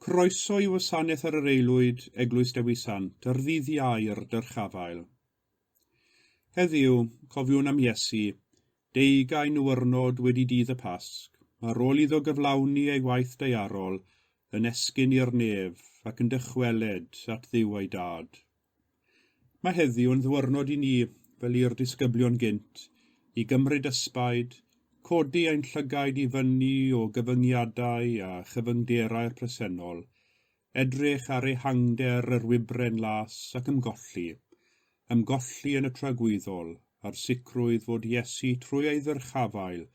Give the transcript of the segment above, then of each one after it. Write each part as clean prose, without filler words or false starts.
Croeso i wasanaeth ar yr Aelwyd, Eglwys Dewi Sant, ar ddydd Iau'r Dyrchafael. Heddiw, cofiwn am Iesu, deugain niwrnod wedi dydd y Pasg, ar ôl iddo gyflawni ei waith daearol, yn esgyn i'r nef ac yn dychweled at Dduw ei Dad. Mae heddiw yn ddiwrnod i ni, fel i'r disgyblion gynt, i gymryd ysbaid, codi ein llygaid i fyny o gyfyngiadau a chyfyngderau'r presennol, edrych ar ehangder yr wybren las ac ymgolli, ymgolli yn y tragwyddol a'r sicrwydd fod Iesu trwy ei ddyrchafael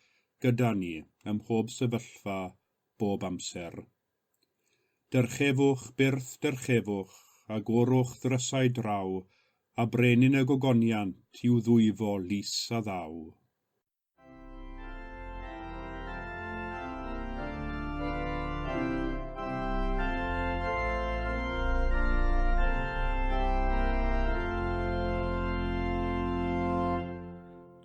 gyda ni ym mhob sefyllfa, bob amser. Dyrchefwch, byrth dyrchefwch, agorwch ddrysau draw, a brenin y gogoniant i'w ddwyfo lys a ddaw.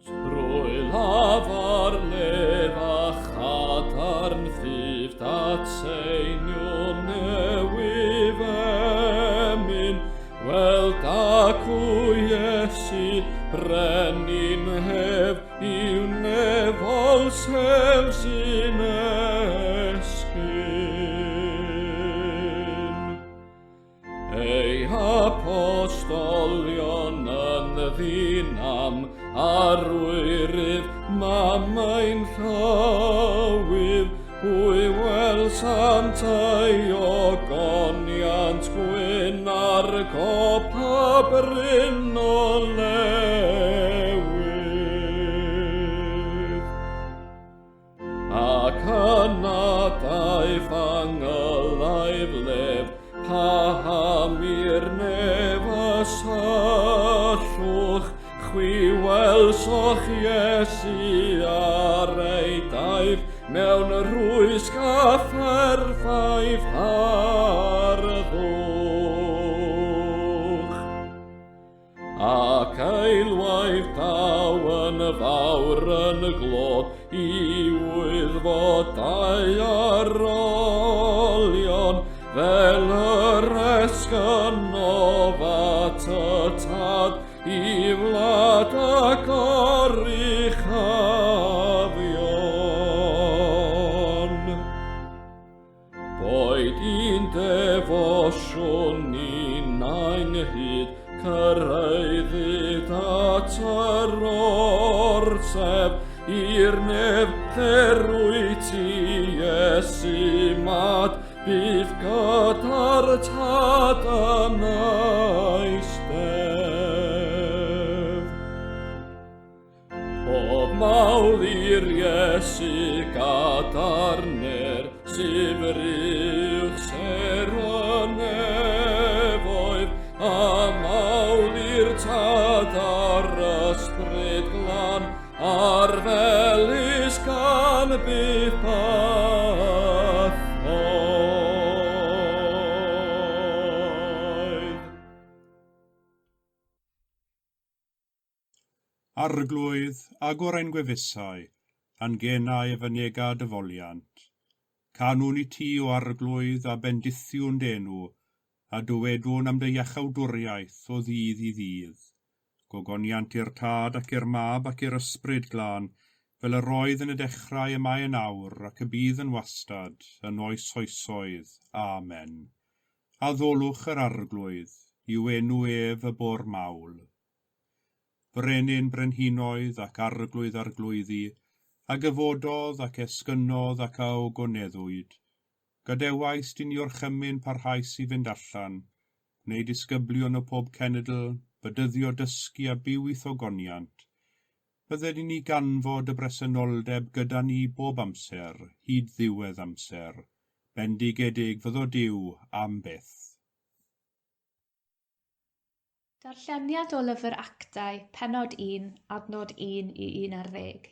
Trwy lafar lef a chadarn ffydd datseiniwn newydd emyn, wel dacw Iesu, brenin hef, i'w nefol sef sy'n esgyn. Ei apostolion yn ddinam arwyrydd mamau'n llywydd, hwy welsant ei ogoniant gwyn ar gopa bryn o lewydd. Ac yna daeth angylaidd lef, paham i'r nef y syllwch, chwi welsoch Iesu ar ei daith mewn rhwysg a pherffaith harddwch. Ac eilwaith daw yn fawr yn y glod i wyddfodau ar olion fel yr esgynodd at y tad i wlad y goruchafion. Boed i'n defosiwn ninnau'n hyd cyrhaeddyd at yr orsef i'r nef lle rwyt ti Iesu mad bydd gyda'r tad yn eistedd. Pob mawl i'r Iesu gadarner, sydd yr uwch ser y nefoedd, a mawl i'r Tad a'r Ysbryd Glân, a'r felys gan byth bythoedd. Arglwydd, agor ein gwefusau, a'n genau a fynega dy foliant. Canwn i ti, O Arglwydd, a bendithiwn d'enw, a dywedwn am dy iachawdwriaeth o ddydd i ddydd. Gogoniant i'r Tad ac i'r Mab ac i'r Ysbryd Glân, fel yr oedd yn y dechrau y mae yn awr, ac y bydd yn wastad, yn oes oesoedd. Amen. Addolwch yr Arglwydd, i'w enw ef y bo'r mawl. Brenin brenhinoedd ac arglwydd arglwyddi, a gyfododd ac esgynnodd ac a ogoneddwyd. Gadewaist i ni orchymyn parhaus i fynd allan, gwneud disgyblion o pob cenedl, bedyddio dysgu a byw i'th ogoniant. Bydded i ni ganfod y bresenoldeb gyda ni bob amser, hyd ddiwedd amser. Bendigedig fyddo Duw am byth. Darlleniad o Lyfr Actau, pennod 1, adnod 1 i 11.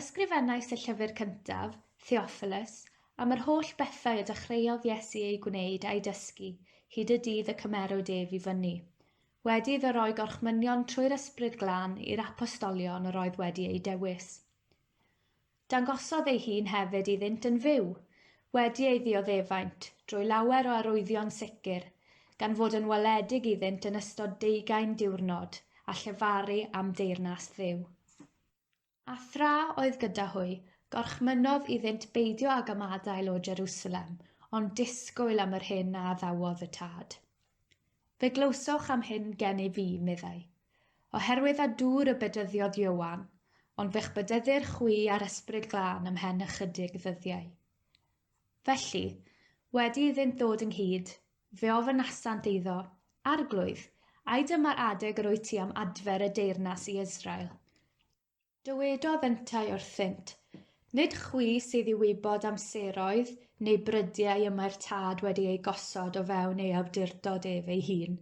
Ysgrifennais y llyfr cyntaf, Theophilus, am yr holl bethau y dechreuodd Iesu eu gwneud a'u dysgu, hyd y dydd y cymerwyd ef i fyny. Wedi iddo roi gorchmynion trwy'r Ysbryd Glân i'r apostolion yr oedd wedi eu dewis. Dangosodd ei hun hefyd iddynt yn fyw. wedi ei ddioddefaint, drwy lawer o arwyddion sicr, gan fod yn weledig iddynt yn ystod deugain diwrnod, a llefaru am deyrnas Dduw. A thra oedd gyda hwy, gorchmynnodd iddynt beidio ag ymadael o Jerusalem, ond disgwyl am yr hyn a addawodd y Tad. Fe glywsoch am hyn gennyf fi, meddai. Oherwydd â dŵr y bedyddiodd Ioan, ond fe'ch bedyddir chwi â'r Ysbryd Glân ymhen ychydig ddyddiau. Felly, wedi iddynt ddod ynghyd, fe ofynasant iddo, Arglwydd, ai dyma'r adeg yr wyt ti am adfer y deyrnas i Israel? Dywedodd yntau wrthynt, Nid chwi sydd i wybod amseroedd neu brydiau y mae'r Tad wedi eu gosod o fewn ei awdurdod ef ei hun,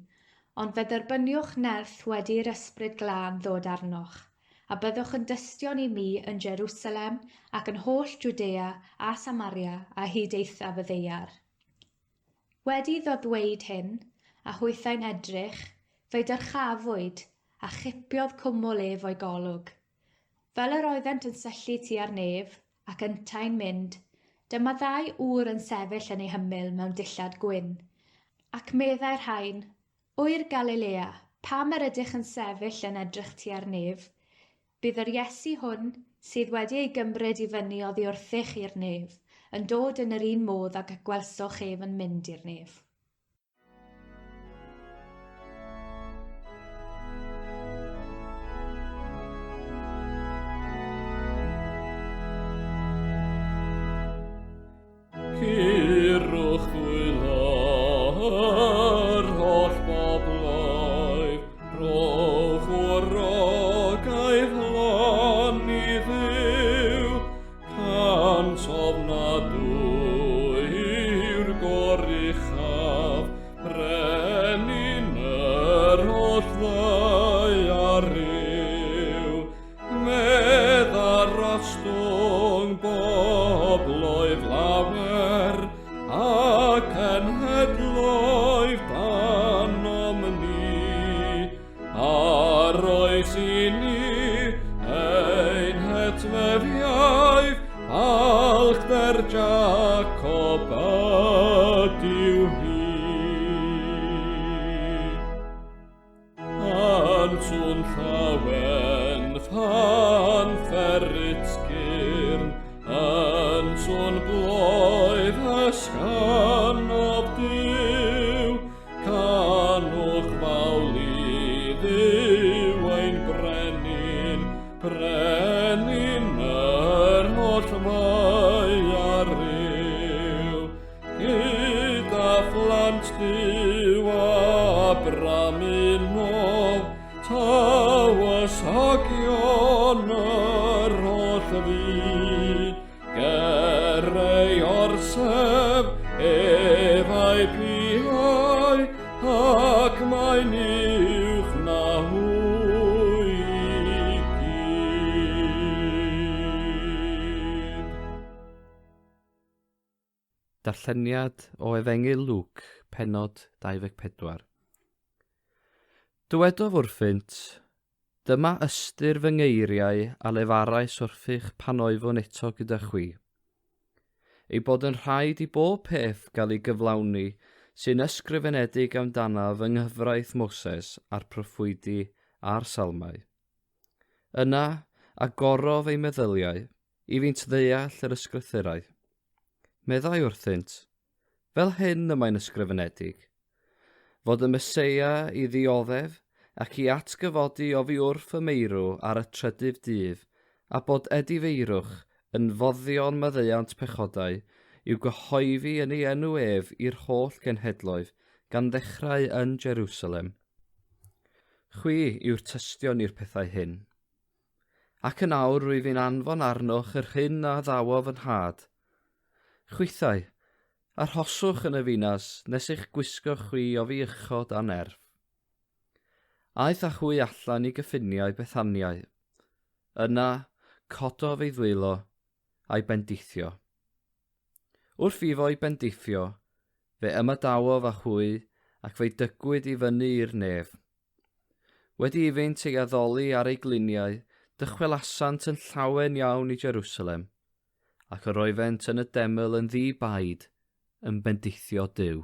ond fe dderbyniwch nerth wedi i'r Ysbryd Glân ddod arnoch, a byddwch yn dystion i mi yn Jerusalem ac yn holl Jwdea a Samaria a hyd eithaf y ddaear. Wedi iddo ddweud hyn, a hwythau'n edrych, fe'i dyrchafwyd, a chipiodd cwmwl ef o'i golwg. Fel yr oeddent yn syllu tua'r nef, ac yntau'n mynd, dyma ddau ŵr yn sefyll yn ei hymyl mewn dillad gwyn. Ac meddai'r rhain, Ŵyr Galilea, pam yr ydych yn sefyll yn edrych tua'r nef? Bydd yr Iesu hwn, sydd wedi ei gymryd i fyny oddi wrthych i'r nef, yn dod yn yr un modd ag y gwelsoch ef yn mynd i'r nef. Curwch ddwylo yr holl bobloedd, rhowch wrogau lan i Dduw, cant ofnadwy yw'r goruchaf, brenin yr holl ddaear yw. Meddar ostwng bobloedd lawer, a cenhedloedd danom ni, a roes i ni ein hetmefiaeth, balchder Jacob ydyw hi. Yn sŵn llawen fanffer utgyrn, yn sŵn bloedd ysganodd Duw, canwch fawl i Dduw ein brenin, brenin yr holl ddaear yw. Gyda phlant Duw Abram unodd, tywysogion yr holl fyd. Ger ei orsef ef a'i piau, ac mae'n uwch na hwy i gyd. Darlleniad o Efengyl Luc, pennod 24. Dywedodd wrthynt, Dyma ystyr fy ngeiriau a lefarais wrthych pan oeddwn eto gyda chwi. Ei bod yn rhaid i bob peth gael ei gyflawni sy'n ysgrifenedig amdanaf yng nghyfraith Moses a'r proffwydi a'r Salmau. Yna, agorodd ei meddyliau iddynt ddeall yr ysgrythurau. Meddai wrthynt, Fel hyn y mae'n ysgrifenedig, fod y Meseia i ddioddef ac i atgyfodi oddi wrth y meirw ar y trydydd dydd, a bod edifeirwch yn foddion maddeuant pechodau i'w gyhoeddi yn ei enw ef i'r holl genhedloedd, gan ddechrau yn Jerusalem. Chwi yw'r tystion i'r pethau hyn. Ac yn awr rwyf i'n anfon arnoch yr hyn a addawo fy nhad. Chwithau, arhoswch yn y ddinas nes eich gwisgo chwi oddi uchod a nerth. Aeth â hwy allan i gyffiniau Bethaniau. Yna, cododd ei ddwylo a'i bendithio. Wrth iddo ei bendithio, fe ymadawodd â hwy ac fe'i dygwyd i fyny i'r nef. Wedi iddynt ei addoli ar eu gliniau, dychwelasant yn llawen iawn i Jerusalem. Ac yr oeddent yn y deml yn ddi-baid, yn bendithio Duw.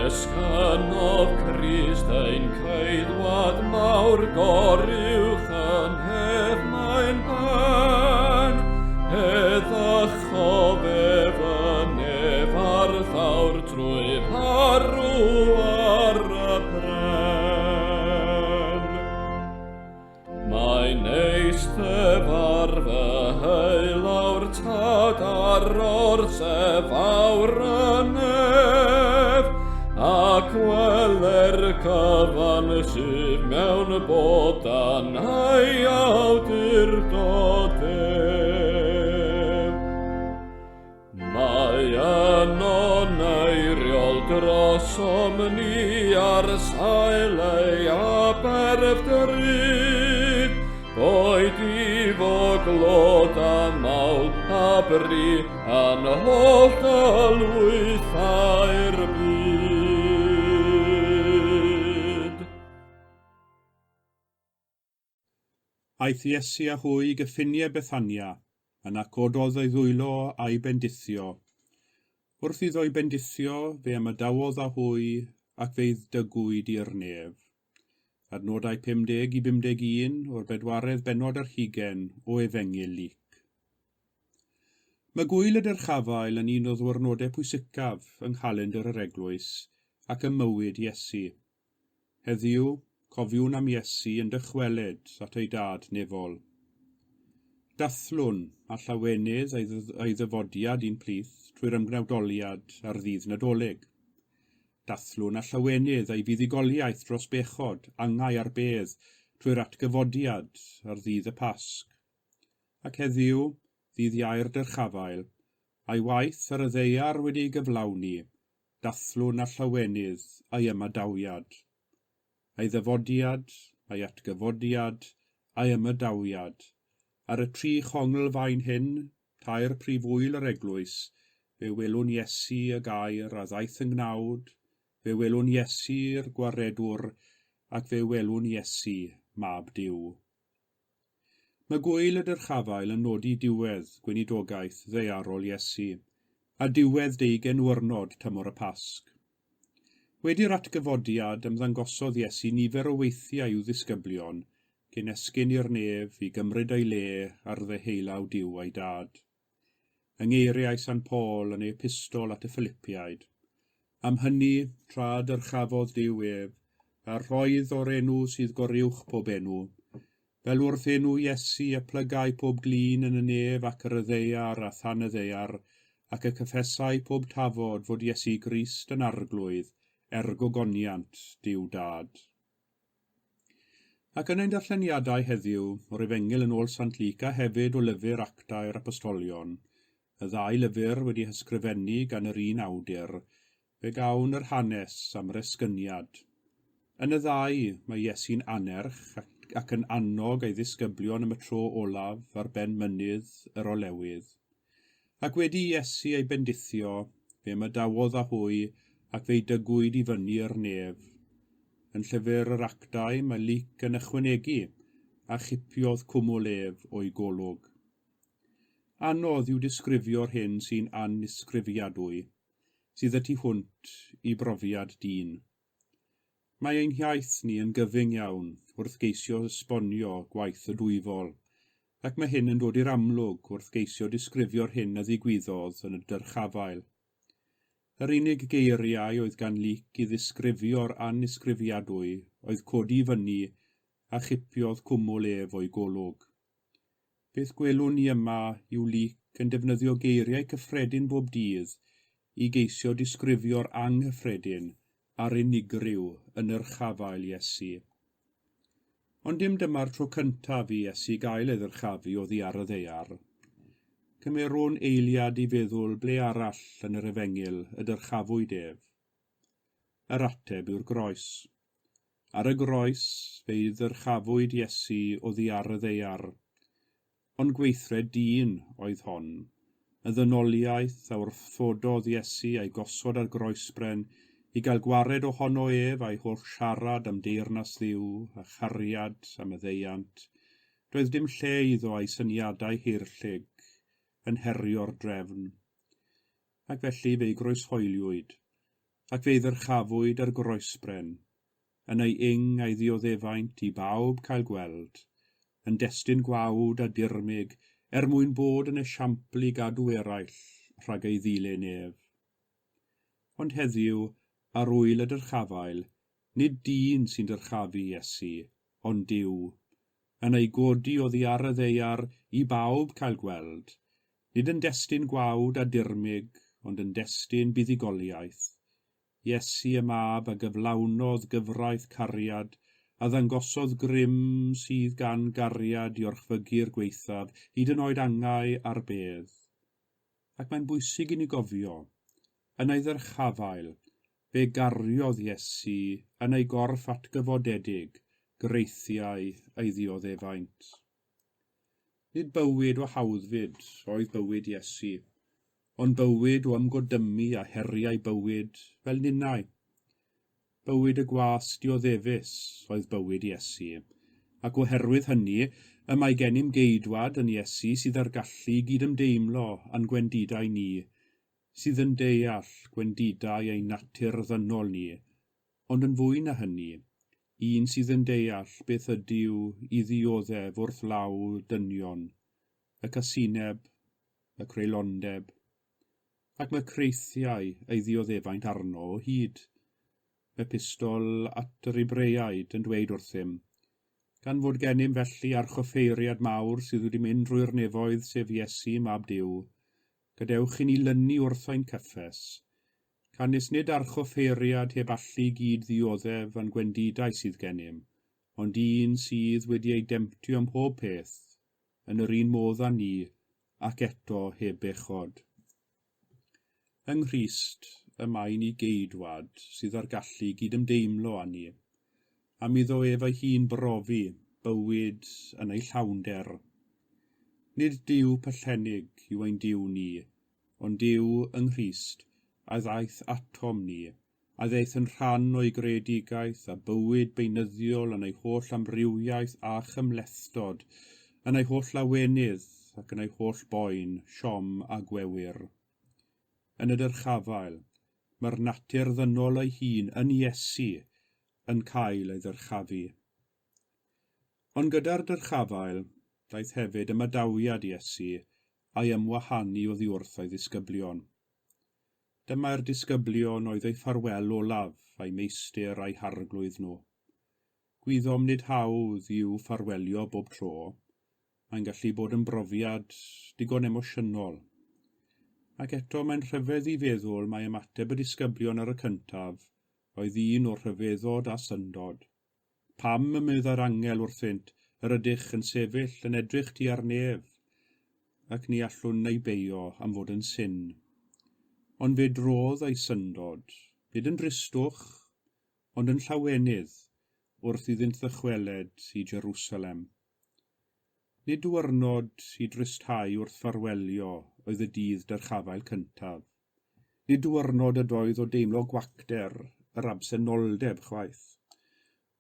Esgynodd Crist ein ceidwad mawr goruwch yn hedd mae'n ben, heddychodd ef yn nef ar llawr trwy farw ar y pren. Mae'n eistedd ar fy heulawr tad ar orsef fawr y nef, ac weler cyfan sydd mewn bod dan ei awdurdod ef. Mae yno'n eiriol drosom ni ar sail ei aberth drud, boed i fo glod a mawl a bri a'n holl ylwythau'r byd. Aeth Iesu â hwy i gyffiniau Bethania, yna cododd ei ddwylo a'i bendithio. Wrth iddo'i bendithio, fe ymadawodd â hwy ac fe'i dygwyd i'r nef. Adnodau 50 i 51 o'r bedwaredd bennod ar hugain o Efengyl Luc. Mae Gŵyl y Dyrchafael yn un o ddiwrnodau pwysicaf yng nghalendr yr Eglwys ac ym mywyd Iesu. Heddiw, cofiwn am Iesu yn dychwelyd at ei Dad nefol. Dathlwn a llawenydd ei, ei ddyfodiad i'n plith trwy'r ymgnawdoliad ar ddydd Nadolig. Dathlwn a llawenydd ei fuddugoliaeth dros bechod, angau a'r bedd trwy'r atgyfodiad ar ddydd y Pasg. Ac heddiw, ddydd Iau'r Dyrchafael, a'i waith ar y ddaear wedi ei gyflawni, dathlwn a llawenydd a'i ymadawiad. Ei ddyfodiad, ei atgyfodiad, a'i ymadawiad. Ar y tri chongl faen hyn, tair prif ŵyl yr eglwys, fe welwn Iesu y gair a ddaeth yn gnawd, fe welwn Iesu'r gwaredwr, ac fe welwn Iesu, mab Duw. Mae Gŵyl y Dyrchafael yn nodi diwedd gweinidogaeth ddaearol Iesu, a diwedd deugain niwrnod tymor y Pasg. Wedi'r atgyfodiad, ymddangosodd Iesu nifer o weithiau i'w ddisgyblion cyn esgyn i'r nef i gymryd ei le ar ddeheulaw Duw a'i Dad. Yng ngeiriau Sant Paul yn ei epistol at y Philipiaid, Am hynny, tra dyrchafodd Duw ef, a rhoedd o'r enw sydd goruwch pob enw, fel wrth enw Iesu y plygai pob glin yn y nef ac ar y ddaear a than y ddaear, ac y cyffesai pob tafod fod Iesu Grist yn Arglwydd, er gogoniant Duw Dad. Ac yn ein darlleniadau heddiw, o'r Efengyl yn ôl Sant Luc a hefyd o lyfr Actau'r Apostolion, y ddau lyfr wedi hysgrifennu gan yr un awdur, fe gawn yr hanes am yr esgyniad. Yn y ddau, mae Iesu'n anerch ac yn annog ei ddisgyblion am y tro olaf ar ben mynydd yr Olewydd. Ac wedi i Iesu ei bendithio, fe ymadawodd â hwy ac fe'i dygwyd i fyny i'r nef. Yn llyfr yr Actau mae Luc yn ychwanegu, a chipiodd cwmwl ef o'i golwg. Anodd yw disgrifio'r hyn sy'n annisgrifiadwy, sydd y tu hwnt i brofiad dyn. Mae ein hiaith ni yn gyfyng iawn wrth geisio esbonio gwaith y dwyfol, ac mae hyn yn dod i'r amlwg wrth geisio disgrifio'r hyn a ddigwyddodd yn y dyrchafael. Yr unig geiriau oedd gan Luc i ddisgrifio'r annisgrifiadwy oedd codi i fyny a chipiodd cwmwl ef o'i golwg. Beth gwelwn ni yma yw Luc yn defnyddio geiriau cyffredin bob dydd i geisio disgrifio'r anghyffredin a'r unigryw yn nyrchafael Iesu. Ond dim dyma'r tro cyntaf i Iesu gael ei ddyrchafu oddi ar y ddaear. Cymerwn eiliad i feddwl ble arall yn yr Efengyl y dyrchafwyd ef. Yr ateb yw'r groes. Ar y groes, fe'i ddyrchafwyd Iesu oddi ar y ddaear. Ond gweithred dyn oedd hon. Y ddynoliaeth a wrthododd Iesu a'i gosod ar groesbren i gael gwared ohono ef a'i holl siarad am deyrnas Dduw a chariad a maddeuant, doedd dim lle iddo a'i syniadau haerllug yn herio'r drefn. Ac felly fe'i groeshoeliwyd, ac fe'i ddyrchafwyd ar groesbren, yn ei ing a'i ddioddefaint i bawb cael gweld, yn destun gwawd a dirmyg er mwyn bod yn esiampl i gadw eraill rhag ei ddilyn ef. Ond heddiw, ar ŵyl y dyrchafael, nid dyn sy'n dyrchafu Iesu, ond Duw, yn ei godi oddi ar y ddaear i bawb cael gweld, nid yn destun gwawd a dirmyg, ond yn destun buddugoliaeth. Iesu y Mab a gyflawnodd gyfraith cariad, a ddangosodd grym sydd gan gariad i orchfygu'r gwaethaf, hyd yn oed angau a'r bedd. Ac mae'n bwysig i ni gofio, yn ei ddyrchafael, fe gariodd Iesu yn ei gorff atgyfodedig greithiau ei ddioddefaint. Nid bywyd o hawddfyd oedd bywyd Iesu, ond bywyd o ymgodymu a heriau bywyd fel ninnau. Bywyd y gwas dioddefus oedd bywyd Iesu, ac oherwydd hynny y mae gennym geidwad yn Iesu sydd â'r gallu i gydymdeimlo â'n gwendidau ni, sydd yn deall gwendidau ein natur ddynol ni, ond yn fwy na hynny, un sydd yn deall beth ydyw i ddioddef wrth law dynion, y casineb, y creulondeb, ac mae creithiau ei ddioddefaint arno o hyd. Mae Epistol at yr Hebreaid yn dweud wrthym, gan fod gennym felly archoffeiriad mawr sydd wedi mynd drwy'r nefoedd, sef Iesu, Mab Duw, gadewch i ni lynu wrth ein cyffes, canys nid archoffeiriad heb allu gyd ddioddef a'n gwendidau sydd gennym, ond un sydd wedi ei demtio ym mhob peth, yn yr un modd â ni, ac eto heb bechod. Yng Nghrist y mae ni geidwad sydd â'r gallu i gydymdeimlo â ni, am iddo ef ei hun brofi bywyd yn ei llawnder. Nid Duw pellennig yw ein Duw ni, ond Duw yng Nghrist a ddaeth atom ni, a ddaeth yn rhan o'i greadigaeth a bywyd beunyddiol yn ei holl amrywiaeth a chymhlethdod, yn ei holl lawenydd ac yn ei holl boen, siom a gwewyr. Yn y dyrchafael, mae'r natur ddynol ei hun yn Iesu yn cael ei ddyrchafu. Ond gyda'r dyrchafael, daeth hefyd ymadawiad Iesu a'i ymwahanu oddi wrth ei ddisgyblion. Dyma'r disgyblion oedd ei ffarwel olaf a'i meistr a'i harglwydd nhw. Gwyddom nid hawdd i'w ffarwelio bob tro. Mae'n gallu bod yn brofiad digon emosiynol. Ac eto mae'n rhyfedd i feddwl mai ymateb y disgyblion ar y cyntaf oedd un o rhyfeddod a syndod. Pam y meddai'r angel wrthynt, yr ydych yn sefyll yn edrych tua'r nef, ac ni allwn ei beio am fod yn syn. Ond fe drodd ei syndod, nid yn dristwch, ond yn llawenydd, wrth iddynt ddychweled i Jerusalem. Nid diwrnod i dristhau wrth ffarwelio oedd y dydd dyrchafael cyntaf. Nid diwrnod ydoedd o deimlo gwacter yr absenoldeb chwaith.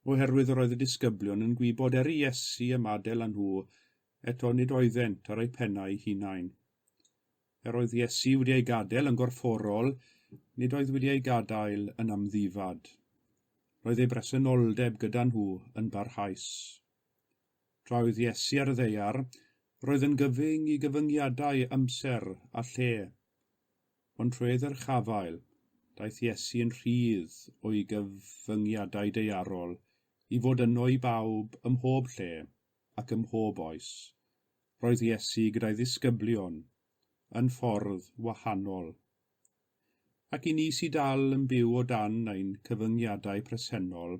Oherwydd yr oedd y disgyblion yn gwybod er i Iesu ymadael â nhw, eto nid oeddent ar eu pennau hunain. Er oedd Iesu wedi ei gadael yn gorfforol, nid oedd wedi ei gadael yn amddifad. Roedd ei bresenoldeb gyda nhw yn barhaus. Tra oedd Iesu ar y ddaear, roedd yn gyfyng i gyfyngiadau amser a lle. Ond trwy ei ddyrchafael, daeth Iesu yn rhydd o'i gyfyngiadau daearol i fod yno i bawb ym mhob lle ac ym mhob oes. Roedd Iesu gyda'i ddisgyblion yn ffordd wahanol. Ac i ni sydd dal yn byw o dan ein cyfyngiadau presennol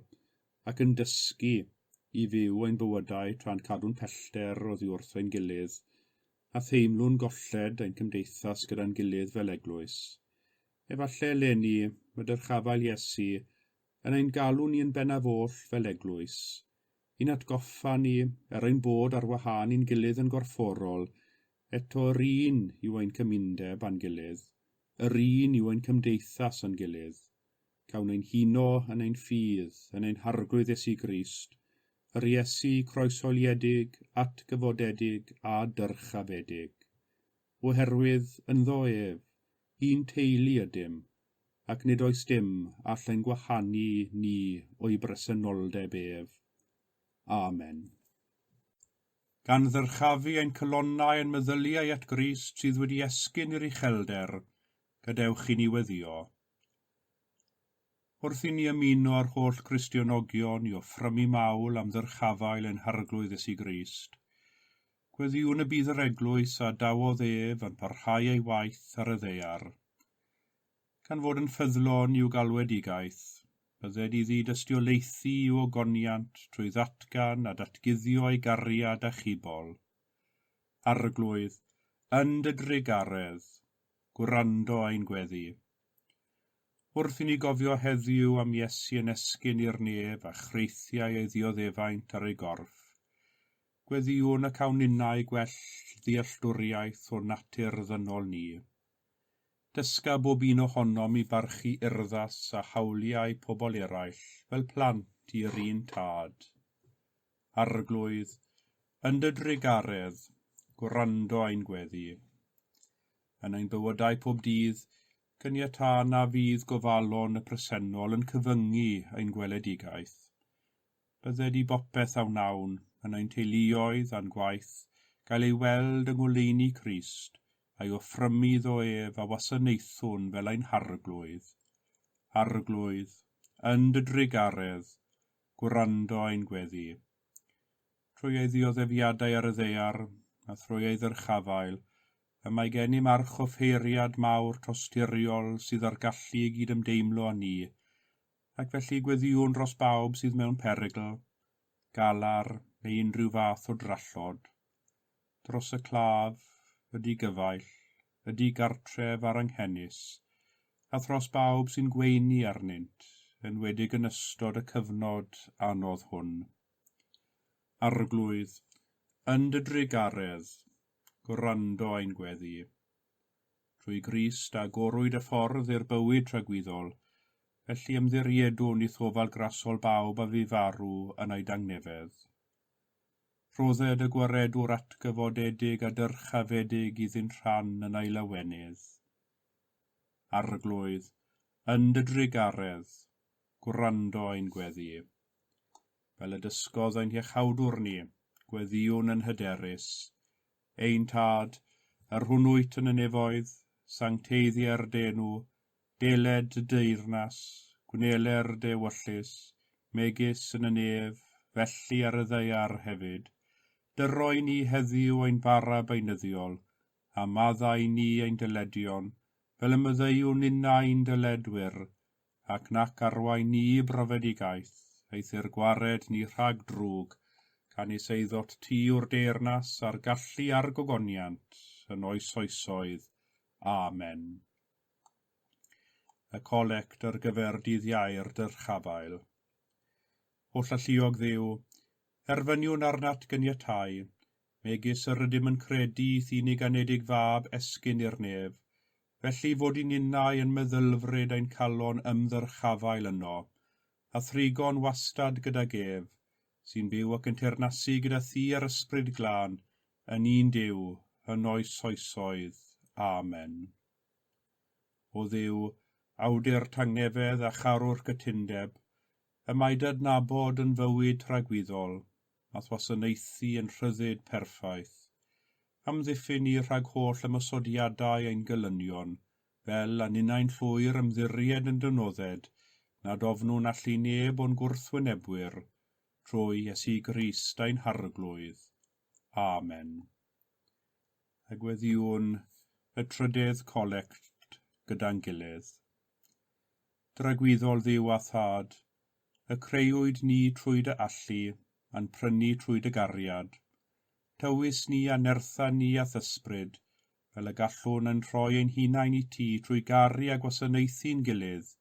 ac yn dysgu i fyw ein bywydau tra'n cadw'n pellter oddi wrth ein gilydd, a theimlwn golled ein cymdeithas gyda'n gilydd fel eglwys. Efallai eleni mae dyrchafael Iesu yn ein galw ni yn bennaf oll fel eglwys, i'n atgoffa ni, er ein bod ar wahân i'n gilydd yn gorfforol, Eto yr un yw ein cymundeb â'n gilydd, yr un yw ein cymdeithas â'n gilydd. Cawn ein huno yn ein ffydd, yn ein Harglwydd Iesu Grist, yr Iesu croeshoeliedig, atgyfodedig a dyrchafedig. Oherwydd ynddo ef, un teulu ydym, ac nid oes dim all ein gwahanu ni o'i bresenoldeb ef. Amen. Gan ddyrchafu ein calonnau a'n meddyliau at Grist sydd wedi esgyn i'r uchelder, gadewch i ni weddïo. Wrth i ni ymuno â'r holl Gristionogion i offrymu mawl am ddyrchafael ein Harglwydd Iesu Grist, gweddïwn y bydd yr Eglwys a dawodd ef yn parhau ei waith ar y ddaear. Gan fod yn ffyddlon i'w galwedigaeth, bydded iddi dystiolaethu i'w ogoniant trwy ddatgan a datguddio ei gariad achubol. Arglwydd, yn dy drugaredd, gwrando ein gweddi. Wrth i ni gofio heddiw am Iesu yn esgyn i'r nef a chreithiau ei ddioddefaint ar ei gorff, gweddïwn y cawn ninnau gwell ddealltwriaeth o natur ddynol ni. Dysga bob un ohonom i barchu urddas a hawliau pobl eraill fel plant i'r un tad. Arglwydd, yn dy drugaredd, gwrando ein gweddi. Yn ein bywydau pob dydd, caniatâ na fydd gofalon y presennol yn cyfyngu ein gweledigaeth. Bydded i bopeth a wnawn yn ein teuluoedd a'n gwaith gael ei weld yng ngoleuni Crist a'i offrymu iddo ef a wasanaethwn fel ein Harglwydd. Arglwydd, yn dy drugaredd, gwrando ein gweddi. Trwy ei ddioddefiadau ar y ddaear, a thrwy ei ddyrchafael, y mae gennym archoffeiriad mawr tosturiol sydd â'r gallu i gydymdeimlo â ni, ac felly gweddïwn dros bawb sydd mewn perygl, galar neu unrhyw fath o drallod. Dros y claf, y digyfaill, y digartref a'r anghenus, a thros bawb sy'n gweini arnynt, enwedig yn ystod y cyfnod anodd hwn. Arglwydd, yn dy drugaredd, gwrando ein gweddi. Trwy Grist agorwyd y ffordd i'r bywyd tragwyddol, felly ymddiriedwn i'th ofal grasol bawb a fu farw yn ei dangnefedd. Rhodded y gwaredwr atgyfodedig a dyrchafedig iddynt rhan yn ei lawenydd. Arglwydd, yn dy drugaredd, gwrando ein gweddi. Fel y dysgodd ein Hiachawdwr ni, gweddïwn yn hyderus. Ein Tad, yr hwn wyt yn y nefoedd, sancteiddier dy enw, deled dy deyrnas, gwneler dy ewyllys, megis yn y nef, felly ar y ddaear hefyd. Dyroi ni heddiw ein bara beunyddiol, a maddau ni ein dyledion, fel y maddeuwn ninnau ein dyledwyr, ac nac arwain ni i brofedigaeth, eithr gwared ni rhag drwg, canys eiddot ti yw'r deyrnas a'r gallu a'r gogoniant yn oes oesoedd. Amen. Y colect ar gyfer dydd Iau'r dyrchafael. Holl alluog Dduw, erfyniwn arnat gyniatau, megis yr ydym yn credu i'th unig anedig fab esgyn i'r nef, felly fod i ninnau yn meddylfryd ein calon ymddyrchafael yno, a thrigo'n wastad gydag ef, sy'n byw ac yn teyrnasu gyda thi a'r Ysbryd Glân, yn un Duw, yn oes oesoedd. Amen. O Dduw, awdur tangnefedd a charwr cytundeb, y mae dy adnabod yn fywyd tragwyddol, a'th wasanaethu yn rhyddid perffaith. Amddiffyn ni rhag holl ymosodiadau ein gelynion, fel a ninnau'n llwyr ymddiried yn dy nodded, nad ofnwn allu neb o'n gwrthwynebwyr, trwy Iesu Grist ein Harglwydd. Amen. A gweddïwn y trydydd colect gyda'n gilydd. Dragwyddol Dduw a Thad, y creuwyd ni trwy dy allu, a'n prynu trwy dy gariad. Tywys ni a nertha ni a'th ysbryd, fel y gallwn yn rhoi ein hunain i ti trwy garu a gwasanaethu'n gilydd,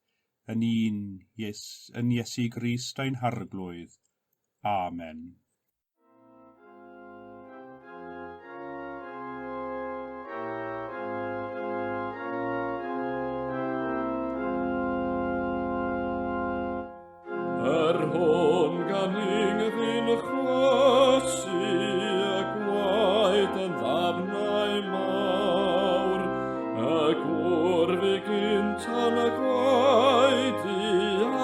yn un, Ies, yn Iesu Grist ein Harglwydd. Amen. hwn gan yngddyn chwysu y gwaed yn ddafnau mawr, y gŵr fu gynta'n y gwaedu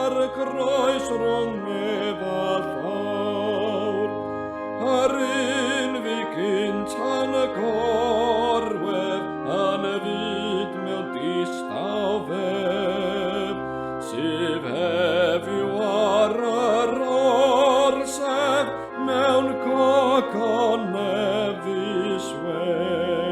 ar y groes rhwng nef a llawr. Yr un fu gynta'n y gorwedd yn y fyd mewn distaw fedd, sydd heddiw ar yr orsedd mewn gogoneddus wedd.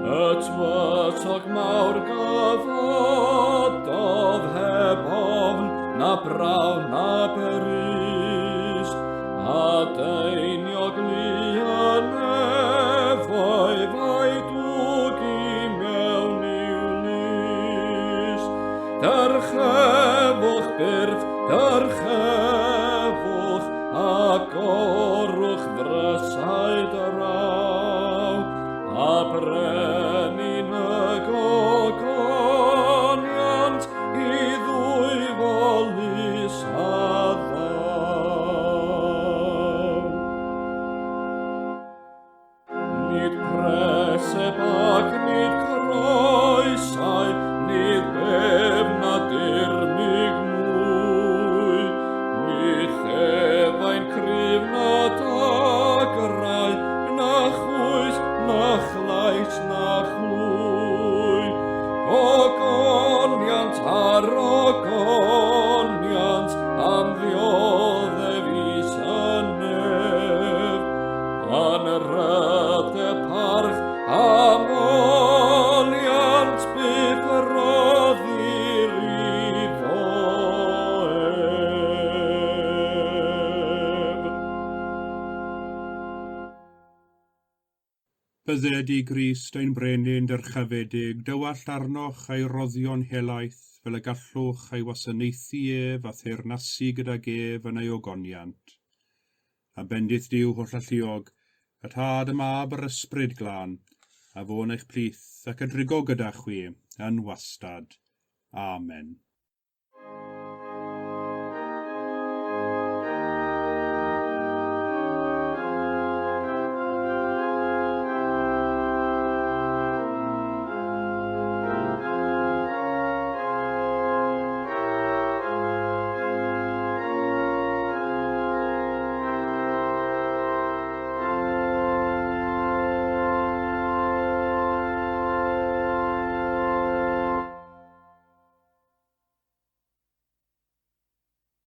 Y tywysog mawr gyfododd heb ofn na braw na berys, a deiniog lu y nefoedd a'i dwg i mewn i'w lys. Dyrchefwch byrdd, dyrchefwch, agorwch ddrysau draw, a brenin y gogoniant i ddwyfolus a ddaw. Nid preseb ac nid croesau, nid bef na dirmyg mwy, ni chefain cryf na dagrau, na chwys, na chlais, na chlwy. Gogoniant ar ogoniant am ddioddef is y nef, yn rhyddeb parch a moliant byth roddir iddo ef. Bydded i Grist ein brenin dyrchafedig dywallt arnoch a'i roddion helaeth fel y gallwch a'i wasanaethu ef a theyrnasu gydag ef yn ei ogoniant. A bendith Duw hollalluog, y Tad, y Mab a'r Ysbryd Glân, a fo yn eich plith ac a drigo gyda chwi yn wastad. Amen.